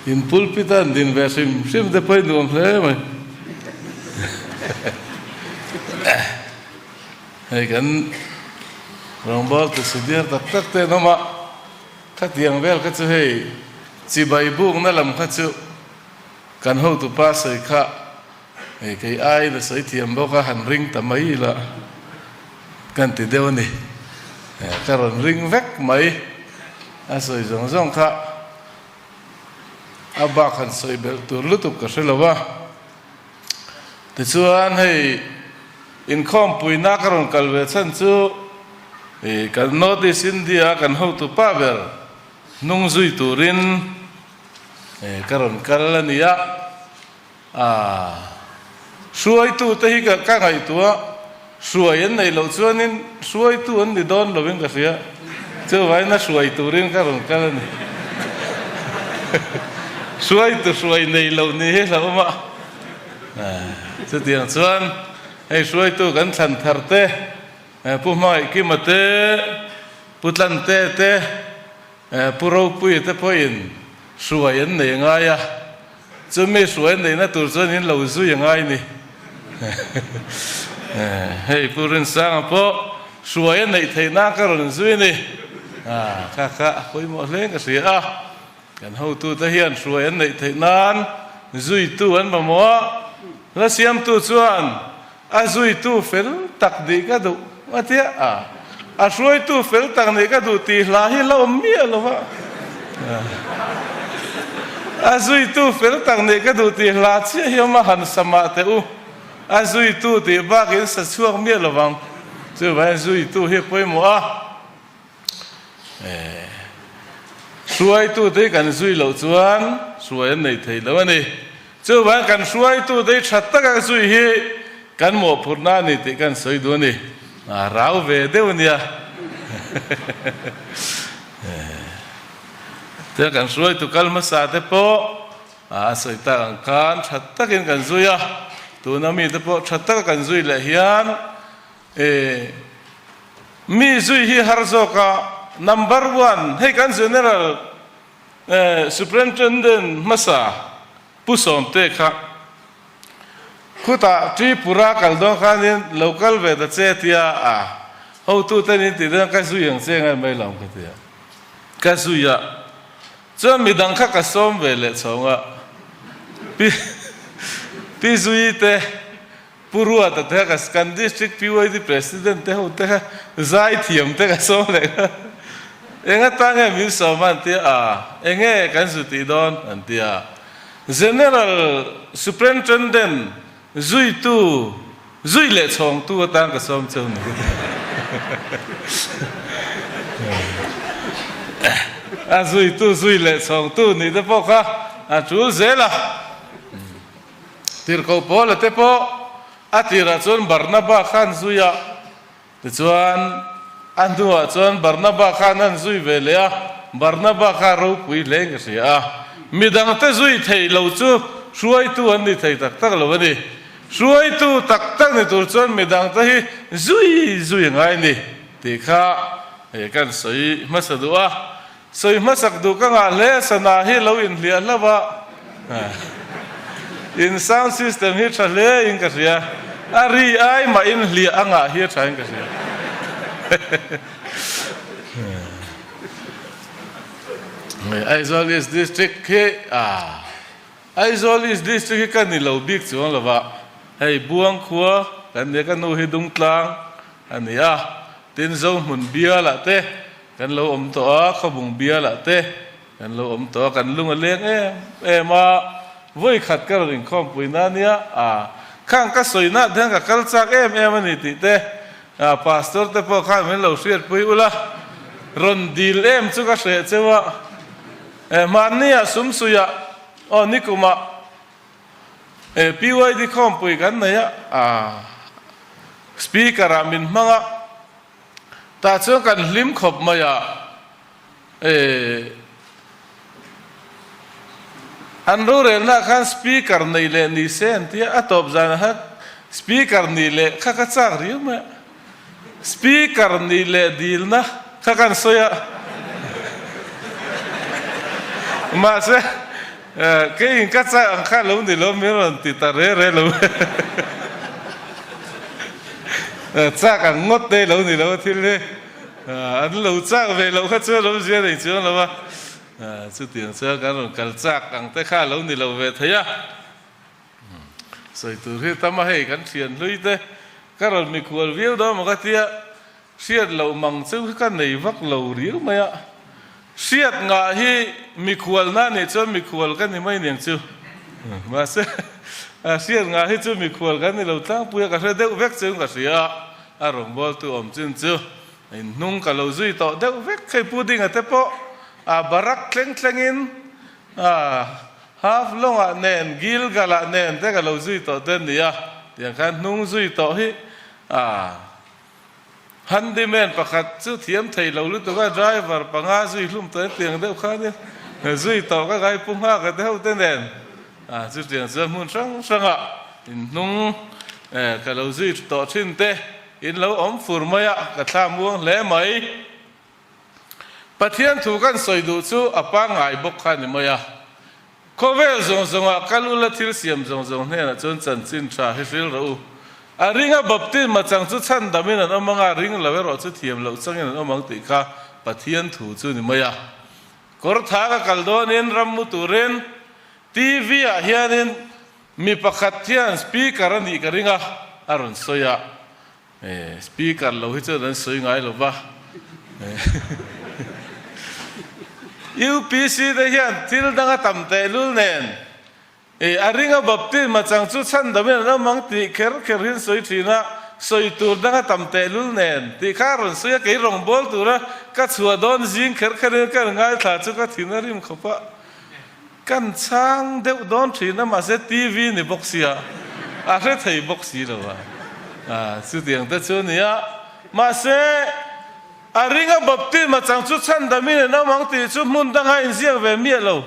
In pulpit a an din ve hrim hrim te pawh i nuam hle mai. Hei kan rawngbâwl tu senior tak tak te an awm a, khatiang vel kha chu hei chibai bukna lam kha chu kan hotupa sawi kha hei kei aiin a sawi thiam bawk a, han ring ta mai ila kan ti deuh a ni. Ka rawn ring vek mai a sawi zawng zawng kha a bak han sawi belh tur lutuk ka hre lo a. Tichuan hei inkhawmpuina ka rawn kal ve chhan chu ih kan North East India a kan hotu pa ber hnung zui turin ih ka rawn kal a ni a. Aaa hruaitu te hi ka ka ngaihtuah hruai an neih loh chuanin hruaitu an ni dawn lovin ka hria chuvangin a hruai turin ka rawn kal a ni. Hruaitu hruai nei loh ni hi hlauhawm a. Chutiang chuan hei hruaitu kan thlan thar te Pu Hmangaihkima te, Pu Tlante te, Pu Ropuia te pawhin hruai an nei ngai a, chumi hruai an neihna tur chuan in lo zui a ngai ni. Hei Pu Rinsanga pawh hruai a neih theih nan ka rawn zui a ni. Kha kha a pawimawh hle ka hria a, kan hotute hian hruai an neih theih nan zuitu an mamawh a, hla siamtu chuan A zuitu fel tak nih ka duh a tia a, a hruaitu fel tak nih ka duh tih hla hi la awm miah lo va. A zuitu fel tak nih ka duh tih hla chiah hi awm a, han sa mah teh u. A zuitu tih bakin sa chhuak miah lo vang. Chuvangin zuitu hi a pawimawh a. Hruaitute hi kan zui loh chuan hruai an nei thei lo a ni. Chuvang kan hruaitute hi tha taka zui hi kan mawhphurhna a ni tih kan sawi duh a ni. A rau ve deuh a nia. Chuan kan hruaitu kal hmasa te pawh a sawi tak ang khan tha takin kan zui a, tuna mite pawh tha taka kan zui leh hian E, mi zui hi har zawk a, number one, hei kan General Superintendent hmasa Pu Sawmte kha khutah Tripura kal dawn khanin lo kal ve ta che tia a hotute nin tih dawn ka zui ang che ngai mai lo ka ti a, ka zui a, chuan midang kha ka sawm ve leh chhawng a, Pi Pi Zuii te Pu Ruata te kha kan District PYD President te ho te kha zai thiam te ka sawm leh kha. Eng atan nge min sawm a an ti a, eng nge kan zu tih dawn an ti a. General Superintendent zuitu, zui leh chhawngtu atan ka sawm cheu ni ka ti. A zuitu, zui leh chhawngtu nih te pawh kha a tul zel a. Tirhkoh Paula te pawh a tirah chuan Barnaba khan zui a, tichuan a hnuah chuan Barnaba khan an zui ve leh a, Barnaba kha ropui hle in ka hria a, midangte zui thei lo chu hruaitu an ni thei tak tak lo a ni. Hruaitu tak tak ni tur chuan midangte hi zui zui a ngai a ni tih kha kan sawi hmasa duh a. Sawi hmasak duh ka ngah hle, sana hi lo inhliah hlauh a, in sound system hi tha hle in ka hria, a ri ai mah in hliah a ngah hi a tha in ka hria. Aizawl East District hi a Aizawl East District hi ka ni lo bik chuang lo va, hei Buang khua kan nia ka nu hi Dungtlang a ni a, tin Zohmun bialah te Kan lo awm tawh a, khawbung bialah te kan lo awm tawh a, kan lung a leng em em a, vawi khat ka rawn inkhawmpui na nia, a khang ka sawi nah hian ka kal chak em em a ni tih te a pastor te pawh khan min lo hriatpui ula, rawn dil em chu ka hreh cheu a, e hmanni ah sumsuih ah aw nikum ah e PYD khawmpui kan nei a, a speaker ah min hmang a. Tah chuan kan hlim khawp mai a, e an rorelna ah khan speaker nei leh ni se an ti a, a tawp zanah khan speaker nih leh kha ka chak riau mai a, speaker nih leh dilna kha kan sawi a, mahse. Keiin ka chak ang kha lo ni lo min rawn ti ta re re lo. Chak ang ngawt te lo ni lo a thil hi. An lo chak ve loh kha chuan awmzia nei chuang lo a. Chutiang chuan kan rawn kal chak ang te kha lo ni lo ve thei a. Sawi tur hi tam a hei kan thian hlui te ka rawn mikhual viau dawn maw ka tia hriat loh mang chu ka nei vak lo riau mai a. Hriat ngah hi mikhual na nih chuan mikhual ka ni mai niang chu. Mahse hriat ngah hi chu mikhual kan ni lo tlangpui a ka hre deuh vek chuan ka hria a, a rawngbawltu awm chin chu inhnung ka lo zui tawh deuh vek. Hei Pu Dinga te pawh a barak thleng thlengin A Half Long-ah nen, Gilgal-ah nen te ka lo zui tawh te nia, tiang khan hnung zui tawh hi a handyman pakhat chu thiam thei lo lutuk a, driver panga zui hlum tawh tiang deuh khanin zui tawh ka ngai pu nghak a te ho te nen a chutiang chuan hmun hrang hrangah inhnung ka lo zui tawh thin te in lo awm fur mai a, ka thla muang hle mai. Pathian thu kan sawi duh chu a pangngai bawk kha a ni mai a. Khawvel zawng zawngah kal ula thil siam zawng zawng hnenah chuan chanchin tha hi hril rawh u. A ringa baptisma chang chu chhandamin an awm ang a, ring lo erawh chu thiam loh changin an awm ang tih kha Pathian thu chu a ni mai a. Kawr tha ka kal dawnin ram mu turin TV ah hianin mi pakhat hian speaker a nih ka ring a, a rawn sawi a. Speaker lo hi chuan an sawi ngai lo va. UPC te hian thil dang a tam tehlul nen a ringa baptisma chang chu chhandamin an awm ang tih kher kher hi an sawi thin a, sawi tur dang a tam tehlul nen tih kha a rawn sawi a, kei rawngbâwl tura ka chhuah dawn zing kher kherin ka ngaithla chu ka thin a rim khawp a. Kan chhang deuh dawn thin a, mahse TV ni bawk sia, a hre thei bawk si lo a, chutiang te chu a ni a. Mahse, a ringa baptisma chang chu chhandamin an awm ang tih chu hmun danga inziak ve miah lo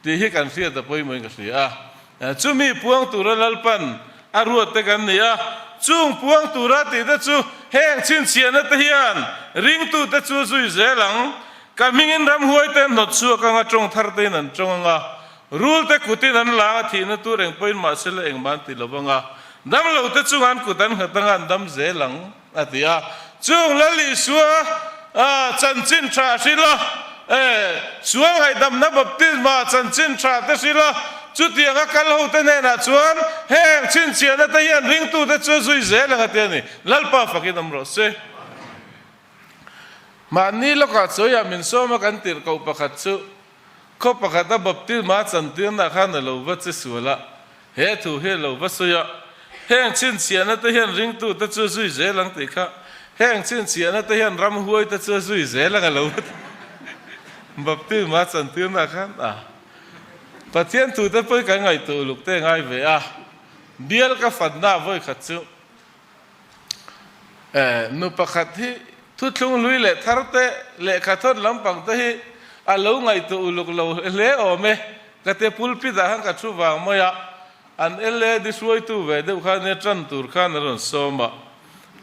tih hi kan hriat a pawimawhin ka hria a. Chumi puang tura Lalpan a ruat te kan ni a, chung puang tura tih te chu heng chhinchhiahna te hian ringtute chu zui zel ang. Ka hmingin ramhuai te an hnawt chhuak ang a, tawng thar tein an tawng ang a, rul te kutin an lang a, thihna tur eng pawhin mahse la engmah an ti lo vang a, damlo te chungah an kut an nghat ang a, an dam zel ang, a ti a. Chung Lal Isua chanchin tha a hrilh a, sual ngaihdamna baptisma chanchin tha te hrilh a, chutiang a kal ho te hnenah chuan heng chhinchhiahna te hian ringtute chu a zui zel ang a ti a ni. Lalpa fakin awm rawh se. Mahni lawkah chawiah min sawm a kan tirh koh pakhat chu khaw pakhata baptisma a chantirna khan a lo va che sual a, he thu hi a lo va sawi a, heng chhinchhiahna te hian ringtute chu a zui zel ang tih kha, heng chhinchhiahna te hian ramhuai te chu a zui zel ang a lo va ti baptisma a chantirna khan a Pathian thute pawh hi kan ngaihtuah uluk te ngai ve a, bial ka fanna vawikhat chu. Nu pakhat hi thuthlung hlui leh thar te, lehkha thawn lampang te hi a lo ngaihtuah uluk lo hle awm e. Ka te pulpit ah khan ka thu vang mai a, an LAD hruaitu ve deuh khan nia tan tur khan a rawn sawm a,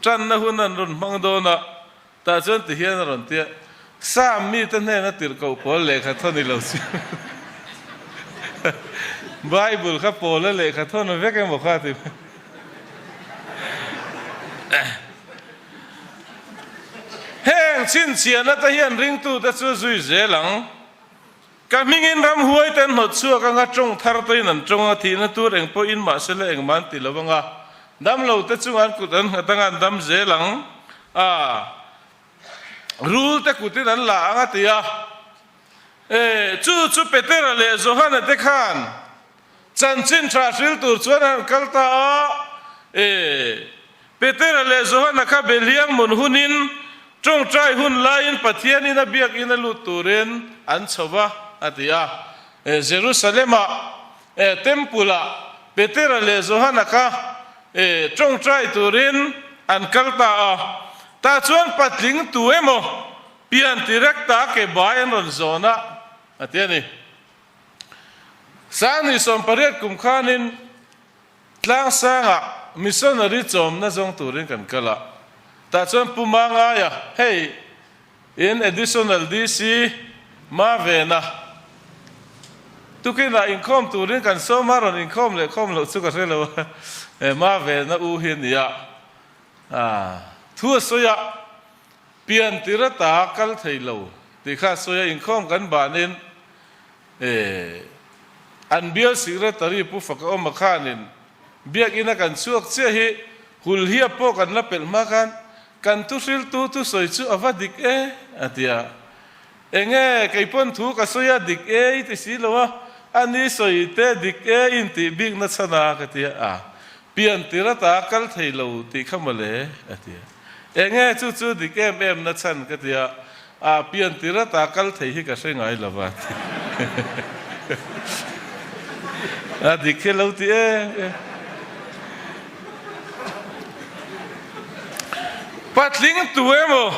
tanna hun an rawn hmang dawn a, Tah chuan ti hian a rawn ti a, Sam mite hnena tirhkoh pawl lehkha thawn i lo chhiar Bible kha pawla lehkha thawn vek emaw kha ti mai. Heng chhinchhiahna te hian ringtute chu zui zel ang. Ka hmingin ramhuai te an hnawt chhuak anga tawng thar tein an tawng a, thihna tur eng pawhin mahse la engmah an ti lo anga, damlo te chungah an kut an nghat anga an dam zel ang a, rul te kutin an la ang a ti a. E, chu chu Petera leh Johana te khan Chanchin tha hril tur chuan an kal ta a, e, Petera leh Johana kha Beliang mun hunin tawngtai hun laiin Pathianin a biakin a lut turin an chho va, a ti a. E, Jerusalem-ah, e, Temple-ah Petera leh Johana kha, e, tawngtai turin an kal ta a. Tah chuan patling tu emaw pian tirek ta ke bai an rawn zawn a, a ti a ni. Sangni 18 kum khanin Tlangsangah missionary chawmna zawng turin kan kal a, tah chuan Pu Mangaia, hei in Additional DC Mavena. Tukinah inkhawm turin kan sawm a, rawn inkhawm leh khawm loh chu ka hre lo a, he ma vena u hi a ni a, thu a sawi a, pian tir ata kal thei lo tih kha a sawi a, inkhawm kan banin an bial secretary Pu Fakaawma khanin biakina kan chhuak chiah hi hulhiap pawh kan la pelh hma khan kan thuhriltu thusawi chu a va dik e a ti a. Enge kei pawn thu ka sawi a dik e i ti si lo a, a ni sawi te dik e in tih bik na chhan a ka ti a, pian tir ata kal thei lo tih kha mawle a ti a. Enge chu chu dik em em na chhan ka ti a, a pian tir ata kal thei hi ka hre ngai lo va ti a dik hi lo ti em em. Patling tu emaw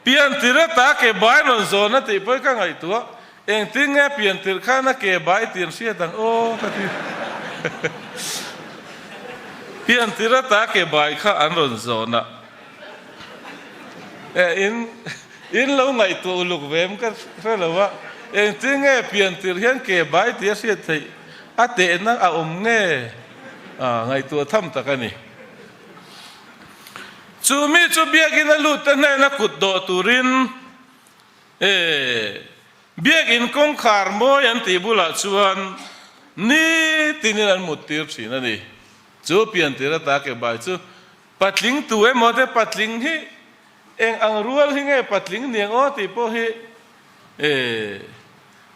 Pian tir ata ke bai rawn zawn a tih pawh ka ngaihtuah, engtin nge pian tir khan a ke bai tih an hriat ang aw ka ti. Pian tir ata ke bai kha an rawn zawn a, e in in lo ngaihtuah uluk ve em ka hre lo a, engtin nge pian tir hian ke bai tih a hriat theih, a tehna a awm nge ngaihtuah tham tak a ni. Chu mi chu biakinn a lut te hnena kut dawh turin e biakinn kawngkhar mawi an tih bulah chuan nitinin an mut tir thin a ni. Chu piantir ata ke bai chu patling tu emaw te patling hi eng ang rual hi nge patling niang aw tih pawh hi e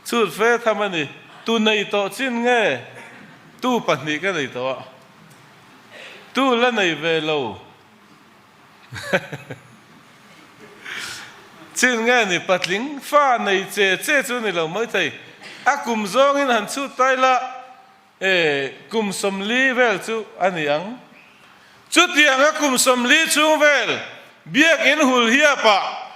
chhut fe tham a ni. Tu nei tawh chin nge tu pahnih ka nei tawh a. Tu la nei ve lo. Chin nge ni patling fa nei che che chu ni lo maithei. A kum zawngin han chhut tai la e kum 40 vel chu a ni ang. Chutiang a kum 40 chhung vel biakin hul hiapah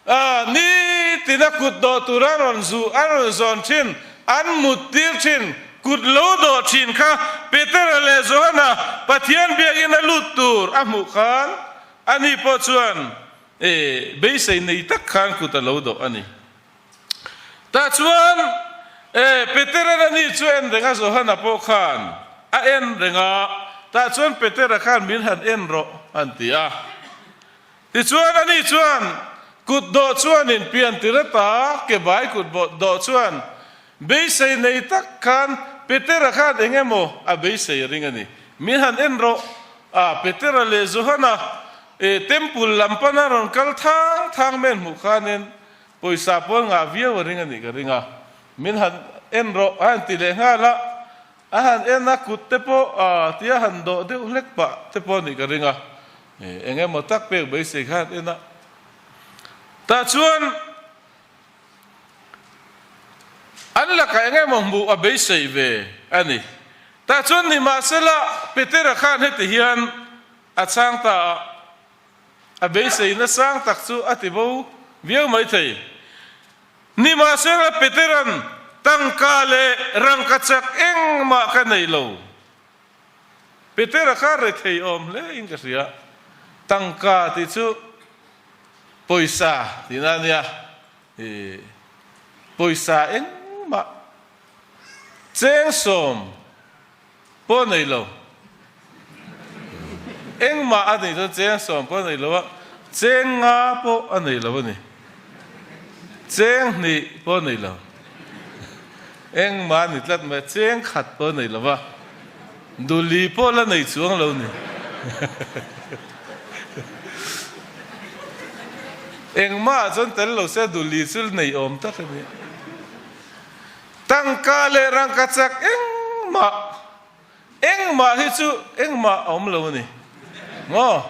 A, nitin a kut dawh tur an rawn zu, an rawn zawn thin, an mut tir thin, kut lo dawh thin kha Petera leh Johana Pathian biakinn a lut tur a hmuh khan ani pawh chuan e beisei nei tak khan kut a lo dawh a ni. Tah chuan e Petera'n ani chu en reng a, Johana pawh khan a en reng a, tah chuan Petera khan min han en rawh an ti a. Tichuan ani chuan kut dawh chuanin pian tir ata ke bai kut dawh chuan beisei nei tak khan Petera khan eng emaw a beisei a ring a ni. Min han en rawh a, Petera leh Johana e temple lam pana rawn kal thang thang men hmuh khanin pawisa pawl ngah viau a ring a nih ka ring a. Min han en rawh a han ti leh nghal a, a han en a kut te pawh a tia han dawh deuh hlek pah te pawh a nih ka ring a. Eng emaw tak pek beisei khan en a, tah chuan an lakah eng emaw hmuh a beisei ve a ni. Tah chuan nimahsela Petera khan heti hian a chhang ta a, a beiseina sang tak chu a ti bo viau maithei. Nimahsela Petera'n tangka leh rangkachak engmah ka nei lo. Petera kha rethei awm hle in ka hria. Tangka tih chu pawisa tihna a nia. Ih, pawisa engmah cheng sawm pawh nei lo. Engmah a nei chuan cheng sawm pawh a nei lo a, cheng nga pawh a nei lo a ni. Cheng hnih pawh a nei lo. Engmah a ni tlat mai, cheng khat pawh a nei lo va, duli pawh la nei chuang lo ni. Engmah ah chuan tel lo se duli chu nei awm tak a ni. Tangka leh rangka chak engmah. Engmah hi chu engmah a awm lo a ni. Maw?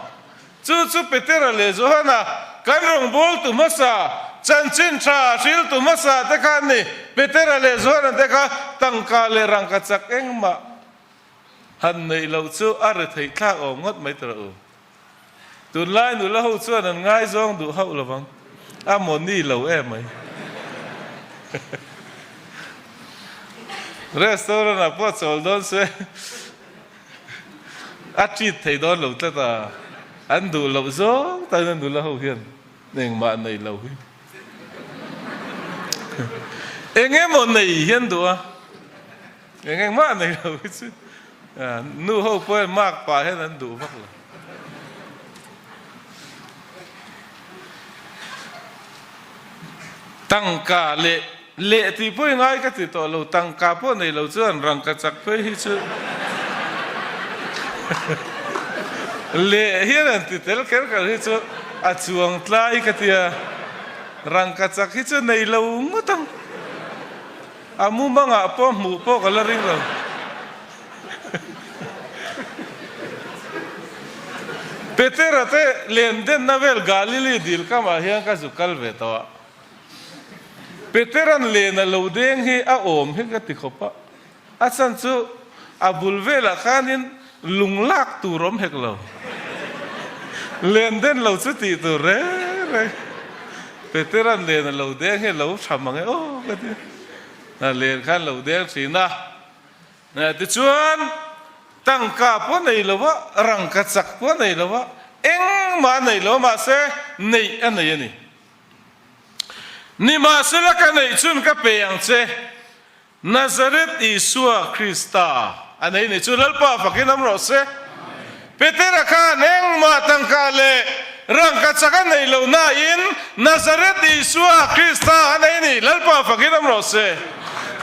Chu chu Petera leh Johana kan rawngbawltu hmasa, chanchin tha hriltu hmasa te kha an ni. Petera leh Johana te kha tangka leh rangka chak engmah han neih loh chu a retheih thlak awm ngawt mai ta rawh u. Tunlai nula ho chuan an ngaizawng duh hauh lovang, a mawni lo em mai. Restaurant ah pawh chawl dawn se a treat thei dawn lo tlat a, an duh loh zawng tan a nula ho hian engmah nei lo hi. Engemaw nei hian duh a. Eng engmah nei lo hi chu nu ho pawh hian mark pah hian an duh vak lo. Tangka leh leh tih pawh i ngai ka ti tawh lo, tangka pawh nei lo chuan rangka chak phei hi chu leh hian an ti tel kher kher hi chu a chuang tlai ka tia, rangka chak hi chu nei lo ngawt ang. A mumangah pawh hmuh pawh ka la ring lo. Petera te len denna vel Galili dil kamah hian ka zu kal ve tawh a. Peteran len a lo deng hi a awm hi ka ti khawp a. A chhan chu a bul velah khanin lung lak tur awm hek lo. Len den lo chu tih tur reng reng. Peteran len a lo deng hi a lo tha mang e aw ka ti. Len khan lo deng thin a. Tichuan tangka pawh nei lo a, rangka chak pawh nei lo a, engmah a nei lo a mahse neih a nei a ni. Nimahsela ka neih chun ka pe ang che. Nazareth Isua Krista a nei ni chu Lalpa fakin awm rawh se. Petera khan engmah tangka leh rangka chak a nei lo nain Nazareth Isua Krista a nei ni Lalpa fakin awm rawh se.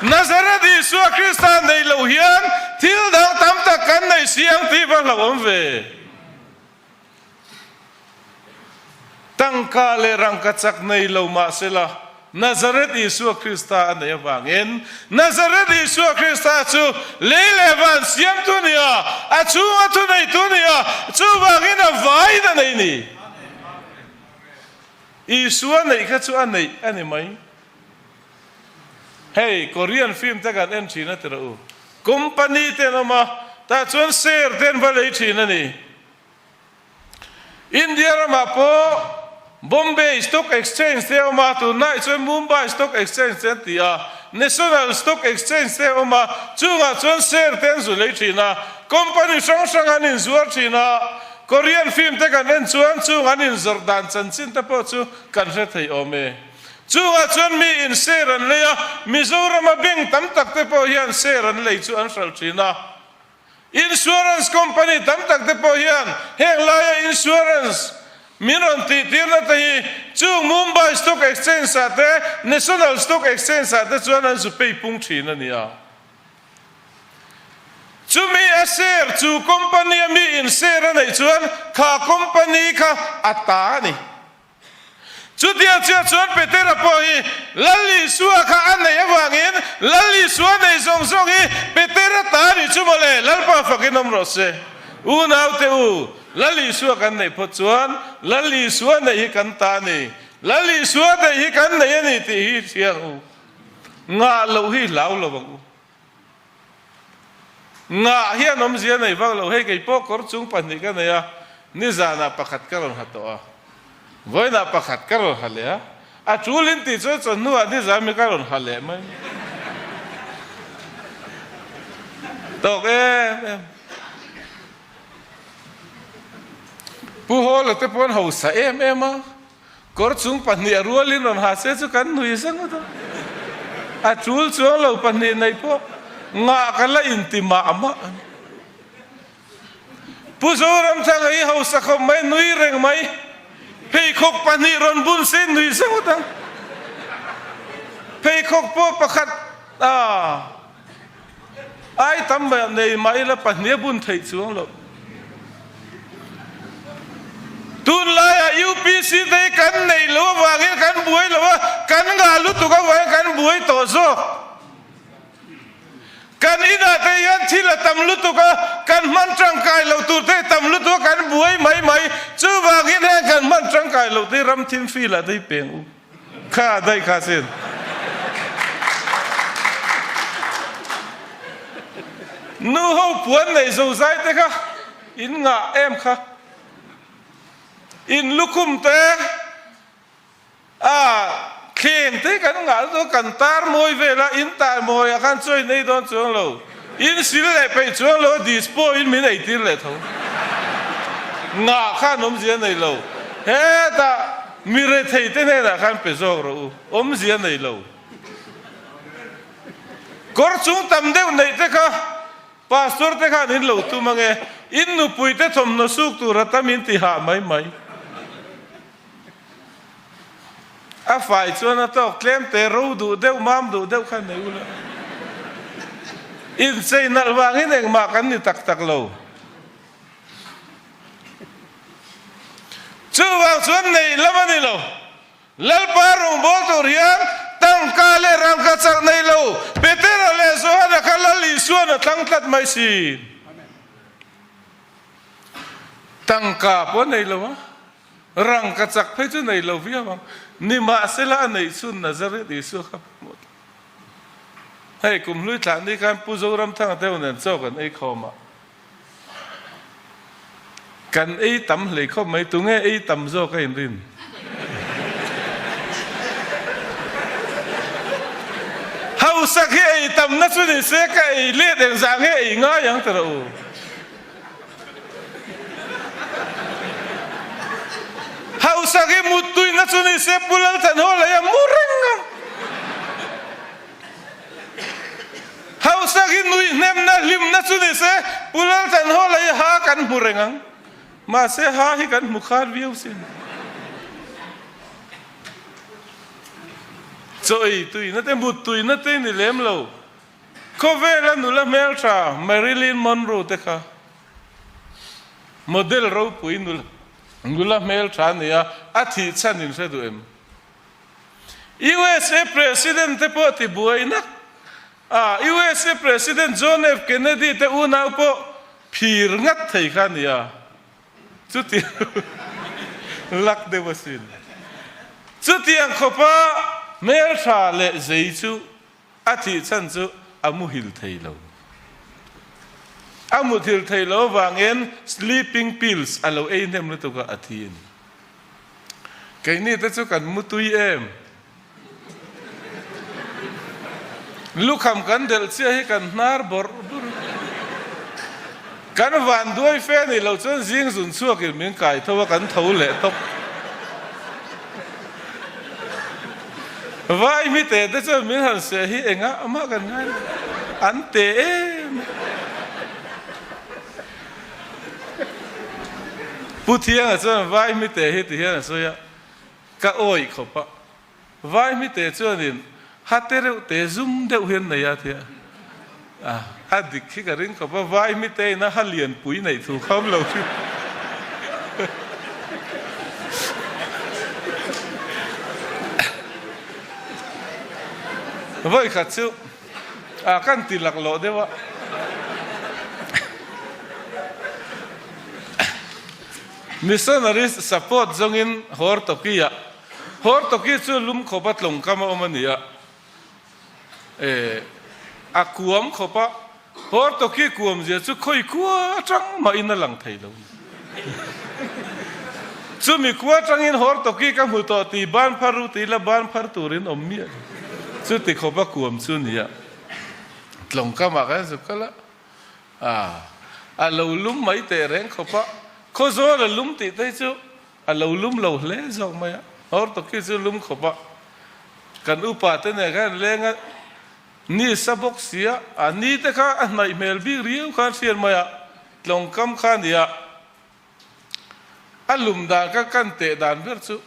Nazareth Isua Krista nei lo hian thil dang tam tak kan nei si ang tih va hlauhawm ve. Tangka leh rangka chak nei lo mah sela, Nazareth Isua Krista a neih avangin, Nazareth Isua Krista chu lei leh van siamtu a ni a, a chhunga thuneitu a ni a, chuvangin a vaiin a nei ni. Isua neih kha chu a neih a ni mai. Hei, Korean film te kan en thin a ti rawh u. Company te an awm a, tah chuan share te an va lei thin a ni. India ramah pawh Bombay Stock Exchange te a awm a, tunlai chuan Mumbai Stock Exchange te an ti a, National Stock Exchange te a awm a, chungah chuan share te an zu lei thin a, company hrang hrang an inzuar thin a, Korean film te kan en chuan chung an inzawrh dan chanchin te pawh chu kan hre thei awm e. Chungah chuan mi in share an lei a, Mizorama bank tam tak te pawh hian share an lei chu an hralh thin a. Insurance company tam tak te pawh hian heng laia insurance min rawn tih tirna te hi chung Mumbai Stock Exchange ah te National Stock Exchange ah te chuan an zu pei pung thin a ni a. Chumi a share chu company a mi in share a neih chuan kha company kha a ta a ni. Chutiang chiah chuan Petera pawh hi Lal Isua kha a neih avangin Lal Isua neih zawng zawng hi Petera ta nih chu mawle, Lalpa fakin awm rawh se. Unaute u, Lal Isua kan neih phawt chuan Lal Isua neih hi kan ta a ni, Lal Isua neih hi kan nei a ni tih hi hria ang u. Ngah loh hi hlau lo ang u. Ngah hian awmzia nei vak lo, hei kei pawh kawr chung pahnih ka nei a, nizanah pakhat ka rawn ha tawh a, vawiinah pakhat ka rawn ha leh a, a tul in tih chuan chawhnuah nizan mi ka rawn ha leh mai. Tawk em em. Pu Hawla te pawh an hausa em em a. Kawr chung pahnih a rualin rawn ha se chu kan nui zeng ngawt a. A tul chuang lo pahnih neih pawh ngah ka la inti mah mah a ni. Pu Zoramthanga hi hausa khawp mai nui reng mai. Pheikhawk pahnih rawn bun se nui zeng ngawt ang. Pheikhawk pawh pakhat a. Ai tam mai nei mah ila pahnih a bun theih chuang loh. Tunlaiah UPC te hi kan neih loh avangin kan buai lo a, kan ngah lutuk avangin kan buai tawh zawk. Kan inah te hian thil a tam lutuk a, kan hman tangkai loh tur te hi tam lutuk a, kan buai mai mai. Chuvangin heng kan hman tangkai loh te hi ram thim filah te hi peng u. Kha daih kha sin. Nu ho puan nei zo zai te kha in ngah em kha. In lukhum te a thleng te kan ngah chu kan tar mawi vel a, in tar mawi ah khan chaw in ei dawn chuang lo. In sil leh peih chuang lo a dispo in min ei tir leh tho. Ngah khan awmzia nei lo. Hetah Mi rethei te hnenah khan pe zawk rawh u, awmzia nei lo. Kawr chung tam deuh neih te kha Pastor te khan in lo tum ange, in nupui te thawmhnaw suk tur a tam in ti hah mai mai. A fai chuan a tawk tlem te ro duh deuh mam duh deuh kha nei ula. Inchei nalh vangin engmah kan ni tak tak lo. Chuvang chuan neih lam a ni lo. Lalpa rawngbâwl tur hian tangka leh rangka chak nei lo Petera leh Johana kha Lal Isua'n a thlang tlat mai si. Tangka pawh a nei lo a, rangka chak phei chu nei lo viau ang. Nimahsela a neih chhun Nazareth Isua kha pawimawh tlat. Hei kum hlui thlah ni khan Pu Zoramthanga te ho nen chaw kan ei khawm a. Kan ei tam hlei khawp mai, tunge ei tam zawk a inrin? Hausak hi ei tamna chu ni se ka ei let engzah nge ei ngai ang ta rawh u. Hausak hi muttuina chu ni se Pu Lalthanhawla hi a mu reng ang. Hausak hi nuihnemna hlimna chu ni se, Pu Lalthanhawla hi ha kan hmu reng ang. Mahse ha hi kan hmu khat viau sin. Chaw ei tuina te, mut tuina te ni lem lo. Khawvela nula hmeltha Marilyn Monroe te kha model ropui nula hmeltha a ni a, a thih chhan in hre duh em? USA President te pawh ti buai nak a, USA President John F Kennedy te unau pawh phir ngat thei kha a ni a, chutiang lak deuh asin. Chutiang khawpa hmeltha leh zei chu A thih chhan chu a muhil thei lo. A muthil thei lo avangin sleeping pills a lo ei hnem lutuk a, a thi a ni. Keini te chu kan mutui em? Lukham kan delh chiah hi kan hnar bawrh bawrh a. Kan van duai fe nih loh chuan zing zun chhuakin min kai tho a, kan tho leh tawp. Vai mi te te chuan min han seh hi engah mah kan ngai lo, an te em a. Pu Thianga chuan vai mi te hi ti hian a sawi a, ka awih khawp a. Vai mi te chuanin ha te reuh te zum deuh hian nei a tia, a dik hi ka ring khawp a, vai mi te ina ha lianpui neih thu kha awm lo hi. Vawi khat chu a kan ti laklawh deuh a. Missionaries support zawngin Hortoki-ah Hortoki chu lum khawpa tlawng kam a awm a ni a, eh, a kuam khawp a, Hortoki kuam zia chu khawi khua atang mahin a lang thei lo. Chumi khua atangin Hortoki ka hmu tawh tih ban phar ru tih la ban phar turin awm miah lo. Chuti khawp a kuam chu ni a, tlawng kamah khan zuk kal a, ah, a lo lum mai teh reng khawp a, Khawzawl a lum tih te hi chu A lo lum lo hle zawk mai a, Hortoki chu lum khawp a, kan upa te nen khan leng a ni sa bawk si a, a ni te kha a hnaih hmel bik riau khan hriat mai a, tlawngkam kha a ni a, a lum dan kha kan teh dan ber chu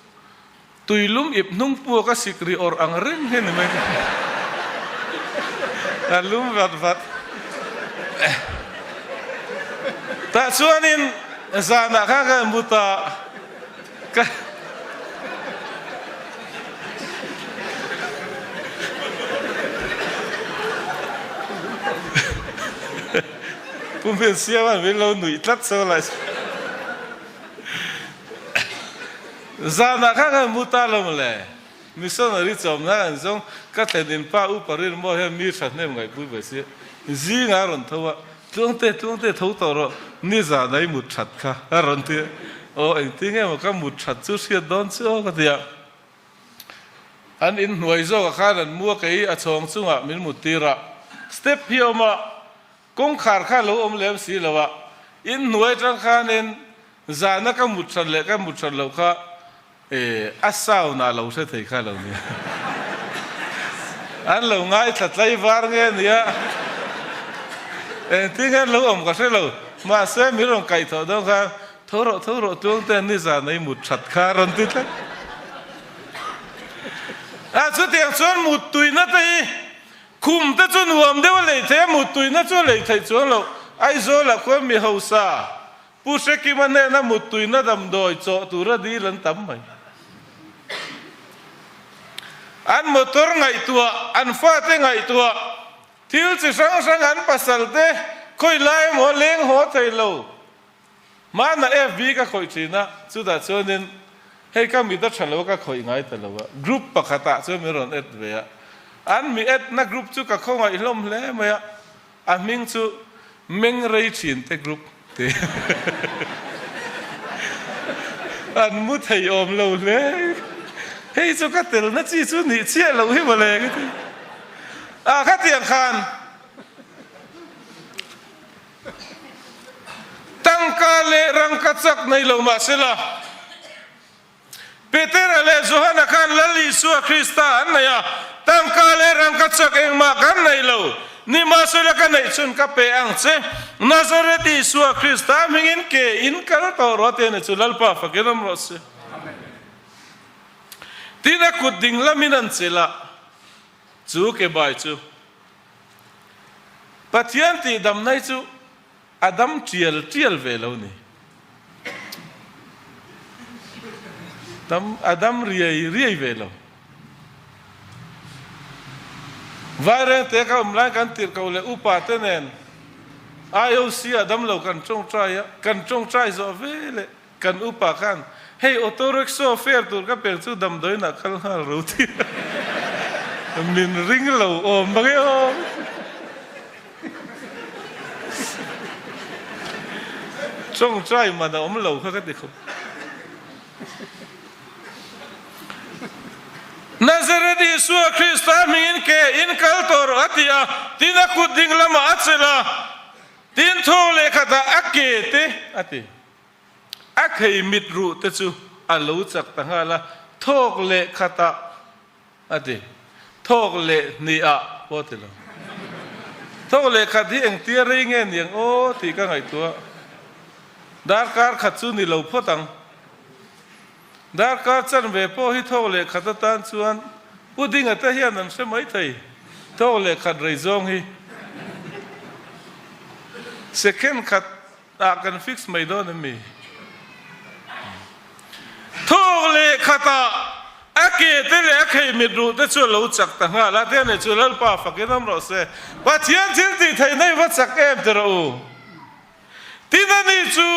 tui lum ip hnung puak a sik ri awrh ang reng hi a ni mai a lum vat vat. Tah chuanin zanah khan ka mut a, ka Pu Hmelsiama'n min lo nuih tlat so lai. Zanah khan ka mut a lo mawle. Missionary chawmna an zawng ka thlen in pa upa rilmaw hian mi thahnem ngaihpui ve si. Zingah a rawn tho a, Tluangte, Tluangte tho tawh rawh, nizan a i mut that kha a rawn ti a. Aw engtin nge maw ka mut that chu hriat dawn chu aw ka ti a. An in hnuai zawkah khan an mu a kei a chhawng chungah min mut tir a. Step hi a awm a, kawngkhar kha a lo awm lem si lo a. In hnuai atang khanin zana ka mut that leh ka mut that loh kha E, a sound ah lo hre thei kha lo nia. An lo ngaithla tlaivar nge nia, engtin nge an lo awm ka hre lo. Mahse min rawn kaih thawh dawn khan tho rawh tho rawh Tluangte nizan ei mut that kha a rawn ti tlat. A chutiang chuan mut tuina te hi khum te chu nuam deuh a lei thei a, mut tuina chu a lei theih chuang loh. Aizawlah khuan mi hausa Pu Hrekima hnena mut tuina damdawi chawh tura dil an tam mai. An motor ngaihtuah, an fate ngaihtuah, thil chi hrang hrang an pasal te khawi lai emaw leng haw thei lo. Hmana FB ka khawih thin a, chutah chuanin hei ka mit a tha lo a ka khawih ngai ta lo a, group pakhatah chuan min rawn add ve a. An mi add na group chu ka khawngaih hlawm hle mai a, A hming chu Meng Rei Thin te group te an mu thei awm lo hle. Hei chu ka telna chi chu nih chiah loh hi mawle ka ti. A khatiang khan tangka leh rangka chak nei lo mahsela, Petera leh Johana khan Lal Isua Krista an nei a, tangka leh rangkachak engmah kan nei lo. Nimahsela ka neih chhun ka pe ang che. Nazareth Isua Krista hmingin ke in kal tawh rawh te ni chu Lalpa fakin awm rawh se. Tin a kut ding lamin an chelh a, chu ke bai chu Pathian tihdamna hi chu A dam tial tial ve lo ni. Dam, a dam riai riai ve lo. Vairengte ka awm lai kan tirh ko leh upa te nen IOC a dam lo kan tawngtai a, kan tawngtai zawh ve leh kan upa khan hei auto rickshaw fare tur ka pek chu damdawiin ah kal nghal ro ti a, min ring lo awm bang e aw. Tawngtai man a awm lo kha ka ti khawp. Nazareth Isua Krista hmingin ke in kal tawh rawh a ti a, tin a kut ding lamah a chelh a, tin thaw leh khatah a ke te a ti. A khei mit ruh te chu a lo chak ta nghal a, thawk leh khatah A ti. Thawk leh hnih-ah pawh a ti lo. Thawk leh khat hi engtia rei nge ni ang aw tih ka ngaihtuah. Darkar khat chu ni lo phawt ang. Darkar chanve pawh hi thawk leh khat atan chuan Pu Dinga te hian an hre mai thei. Thawk leh khat rei zawng hi second khat Ah kan fix mai dawn em mi? Thawk leh khatah a ke te leh a khei mit ruh te chu a lo chak ta nghal a, te nei chu Lalpa fakin awm rawh se. Pathian thil tih theih na i va chak em ti rawh u. Tin a ni chu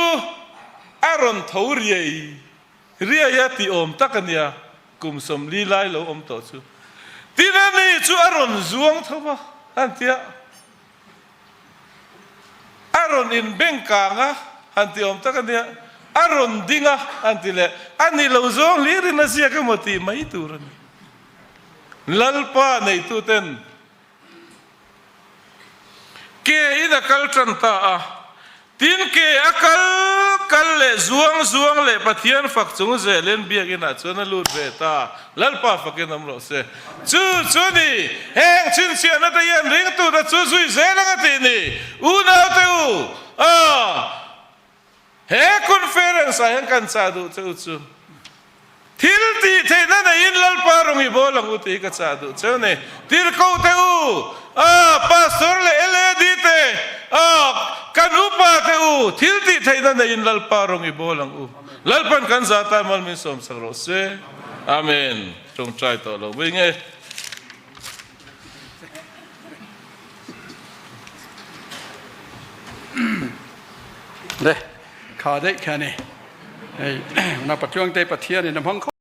a rawn tho riai riai a tih awm tak a nia, kum 40 lai lo awm tawh chu. Tin a ni chu a rawn zuang tho va, a han ti a. A rawn inbeng kang a, han ti awm tak a nia, a rawn ding a, han ti leh, a ni lo zawng hlirin a ziak emaw tih mai tur a ni. Lalpa neituten ke in a kal tan ta a, Tin, ke a kal kal leh zuang zuang leh Pathian fak chung zelin biakinah chuan a lut ve ta. Lalpa fakin awm rawh se. Chu chu a ni, heng chhinchhiahna te hian ringtute chu zui zel ang a tih ni. Unaute u, a, he conference ah hian kan chah duh che u chu. Thil tih theihna neiin Lalpa rawng i bawl ang u tih hi ka chah duh cheu ni. Tirhkoh te u, a, Pastor leh LAD te, a, kan upa te u, thil tih theihna neiin Lalpa rawng i bawl ang u. Lalpan kan zah tan mal min sawmsak rawh se. Amen. Tawngtai tawh lo mai nge. Le, kha daih kha ni. Hei, na Pathian te Pathian in a hmang khawp.